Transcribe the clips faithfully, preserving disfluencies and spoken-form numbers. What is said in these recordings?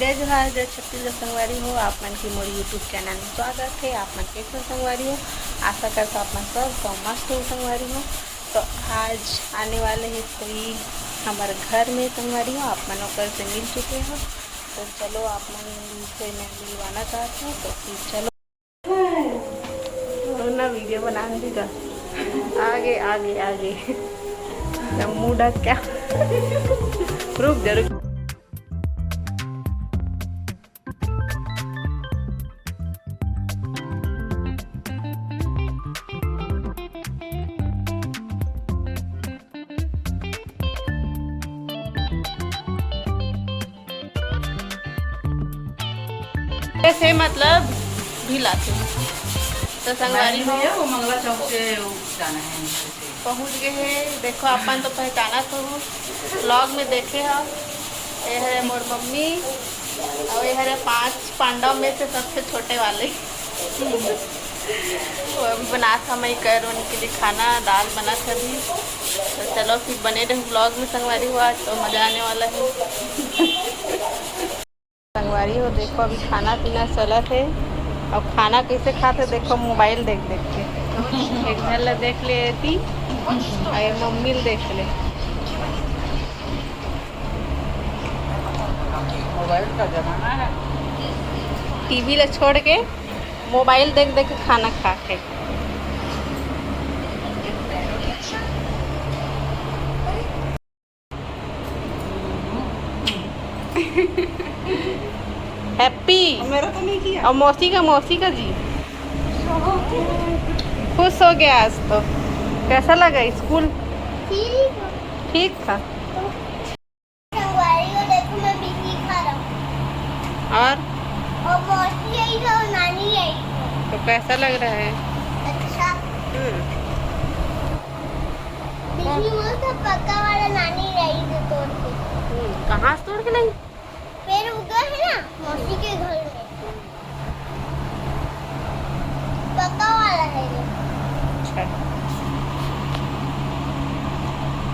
जय जोहार, जय छत्तीसगढ़ संगवारी हो, आप मन के मोर YouTube चैनल में स्वागत है। आप मन कैसे हो संगवारी हो? आशा करता आप मन सब सब मस्त हो संगवारी हो। तो आज आने वाले है कोई हमारे घर में संगवारी हो, आप मन ओकर से मिल चुके हो। तो चलो आप मन से मैं मिलवाना चाहती हूँ, तो फिर चलो। और ना वीडियो बनाने दीदा। आगे, आगे, आगे। ना मूड आ क्या? रुक जा, रुक। ऐसे मतलब भी लाते हैं। तो संगवारी हो, वो मंगला चौक से वो जाना है। पहुंच गए हैं। देखो, अपन तो पहचाना तो हो, व्लॉग में देखे हो। ये हरे मोर मम्मी और ये हरे पांच पांडव में से सबसे छोटे वाले। वो अभी बना था मैं कर उनके लिए खाना, दाल बना था अभी। तो चलो फिर बने रहो व्लॉग में संगवारी हो, आज तो मजा आने वाला है। संगवारी हो, देखो अभी खाना पीना चलत है। और खाना कैसे खाते देखो, मोबाइल देख देख के। एक झन ला देख ले एती, और ये मम्मी ला देख ले। मोबाइल का जमाना है। टीवी ला छोड़ के मोबाइल देख देख के खाना खा के। हैप्पी। मेरा तो नहीं किया। और मौसी का, मौसी का जी। खुश हो गया आज तो। कैसा लगा स्कूल? ठीक। ठीक था। संगवारी हो, देखो मैं बिल्ली खा रहा हूँ। और? और मौसी यही है और नानी यही है। तो कैसा लग रहा है? अच्छा। हम्म। बिल्ली मौत है, पक्का वाला नानी लाई थी तोड़ के। हम्म, कहाँ से तोड़ के लाई? पेड़ उगा है ना मौसी के घर में, पक्का वाला है ये। अच्छा।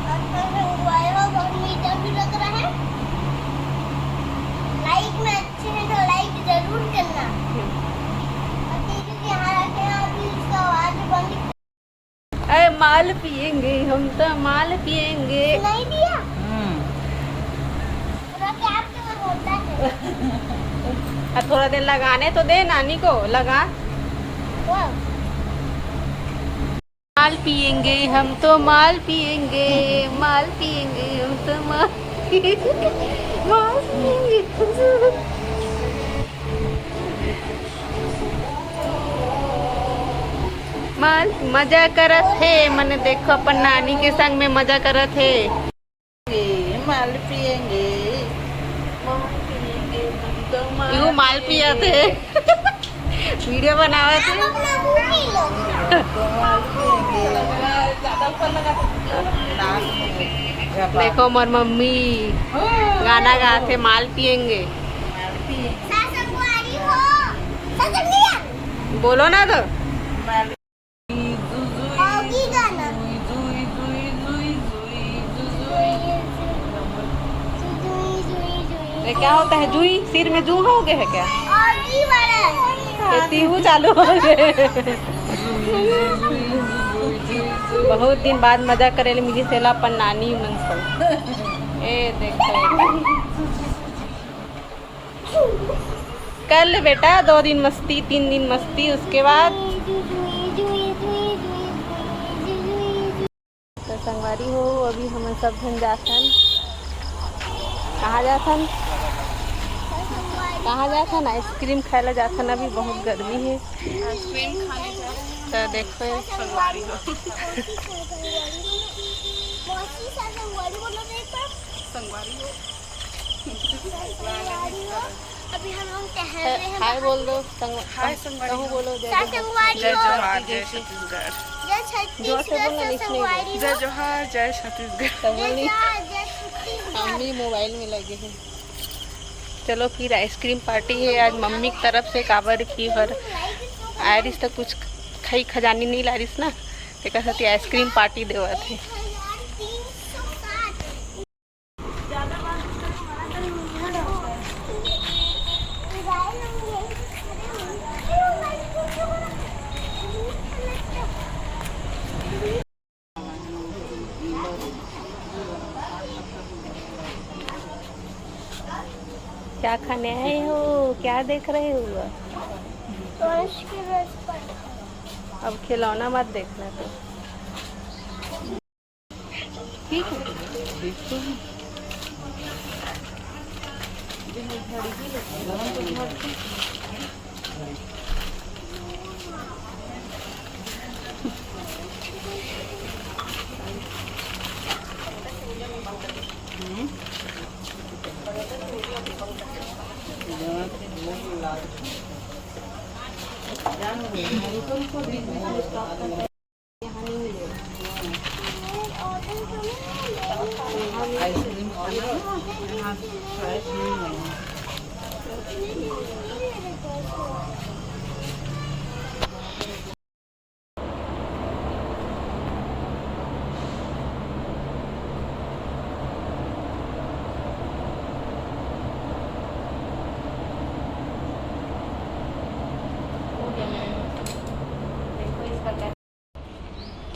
और तो संगवारी हो, बहुत मीठा भी लग रहा है। लाइक में अच्छे हैं तो लाइक जरूर करना। और दीदी के यहाँ रखे हैं, अभी उसका आवाज बंद। अरे माल पिएंगे हम तो, माल पिएंगे। सुनाई दिया? हम्म। पूरा क्या आपके में होता है? आ, थोड़ा देर लगाने तो दे नानी को, लगा। वाह। माल पिएंगे हम तो, माल पिएंगे, माल पिएंगे हम तो, माल पिएंगे, माल पिएंगे। माल मजा करत हे, मने देखो अपन नानी के संग में मजा करत हे। माल पिएंगे, माल पिएंगे, हम तो माल यू माल पियत पिएंगे। हे। वीडियो बनावत हे। माल पिएंगे। देखो मोर मम्मी गाना गात हे, माल पिएंगे। बोलो ना तो। ये क्या होता है? जुई, सिर में जू हो गए है क्या? ये तीहू चालू हो गए। बहुत दिन बाद मजा करे ले मिली सेला अपन नानी मन संग। ए देखो, कर ले बेटा, दो दिन मस्ती, तीन दिन मस्ती, उसके बाद। तो संगवारी हो, अभी हमन सब झन जाथन। कहाँ जाथन? कहाँ जाथन? आइसक्रीम खाए ला जाथन। अभी बहुत गर्मी है। आइसक्रीम खाने जाथन। तो देखो, संगवारी हो। संगवारी हो। अभी हम लोग टहल रहे हैं हाय बाहर। बोल दो, संग-, हाय संगवारी कहूँ हो। बोलो, जय जोहार। संगवारी जय हो। जोहार, जय छत्तीसगढ़। जय जोर से बोलना, छत्तीसगढ़, नहीं सुनाई संगवारी दे। जय हो। जोहार, जय छत्तीसगढ़। सब जय बोली। जोहार, जय छत्तीसगढ़। मम्मी मोबाइल में लगे हैं। चलो फिर आइसक्रीम पार्टी है आज मम्मी की तरफ से, काबर की हर आयरिस तक कुछ खाई खजानी नहीं लारिस ना, तेकर सेती आइसक्रीम पार्टी देवत है। एक हजार तीन सौ साठ। ज्यादा बात करके मना करी, मना डरता है। क्या खाने आए हो? क्या देख रहे हो? अब खिलौना मत देखना तो। ठीक है।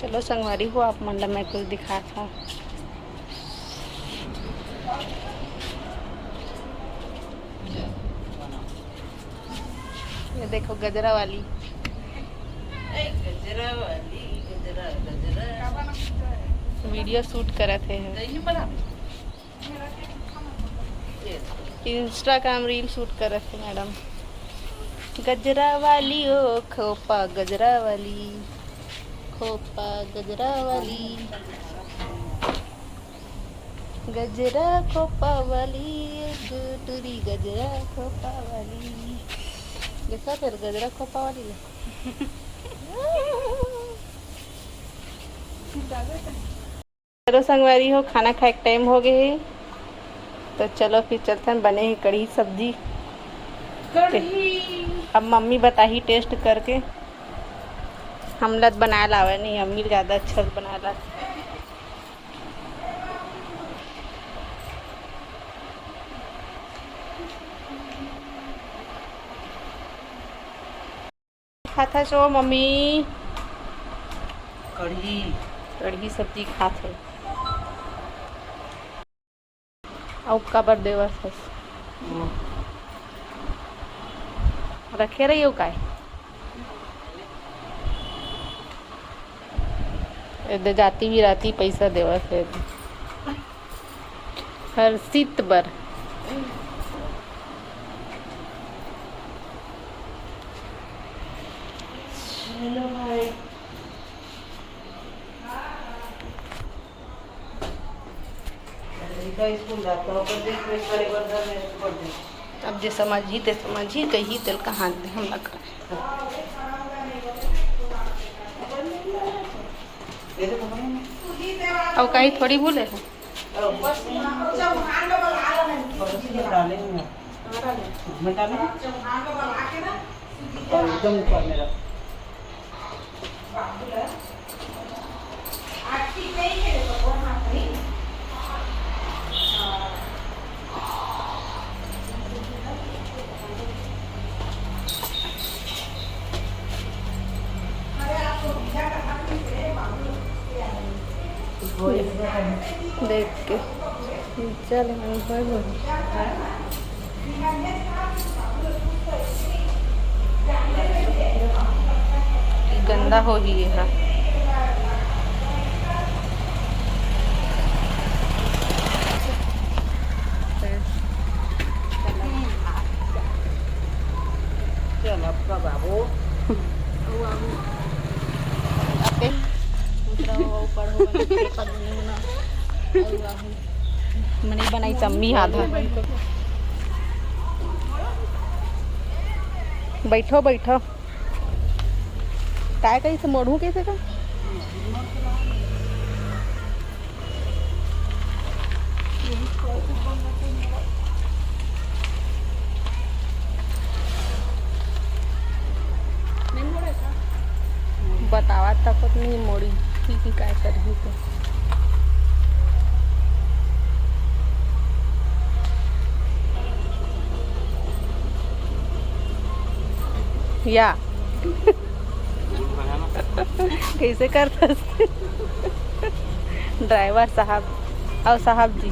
चलो संगवारी हो, आप मन ला मैं कुछ दिखात हूँ। ये देखो गजरा वाली। ए, गजरा वाली, गजरा, गजरा। वीडियो शूट करत हे। इंस्टाग्राम रील शूट करत हे मैडम। गजरा वाली ओ खोपा गजरा वाली, खोपा गजरा वाली, गजरा खोपा वाली, गुटुरी गजरा खोपा वाली। देखा फिर गजरा खोपा वाली ले। चलो संगवारी हो, खाना खाए के टाइम हो गए हे, तो चलो फिर चलथन। बने हे कढ़ी सब्जी। कढ़ी। अब मम्मी बताही टेस्ट करके। हमला तो बनाए लावे नहीं, अम्मी ला ज्यादा अच्छा बनाए ला। खात हस ओ मम्मी? कढ़ी। कढ़ी सब्जी खात हे। अउ काबर देवत हस? वो। रखे रहियो काय? एदे जाती बिराती पैसा देवत हे। हर्षित बर। हेलो भाई। इनका स्कूल जाता हो, पर देख, मैं साढ़े बारह में पढ़ दे। अब जे समझही ते समझही, कही तेल कहाँ दे हम लग। ये तो पता नहीं। अब कहीं थोड़ी बोले हैं। बस इसमें डालेंगे। इसमें डालेंगे। और एकदम ऊपर में रख। देख के चल, हम ऊपर बोल। गंदा हो ही ये है। चल, अब कब आबो? अब के दूसरा हो, ऊपर हो, ऊपर नहीं होना। मनी बनाई तम्मी हाथ है। बैठो, बैठो। काय कही से मोड़ू कैसे का? बतावा तक नहीं मोड़ी, ठीक ही काय करही तो। या। कैसे करथस? ड्राइवर साहब, अउ साहब जी,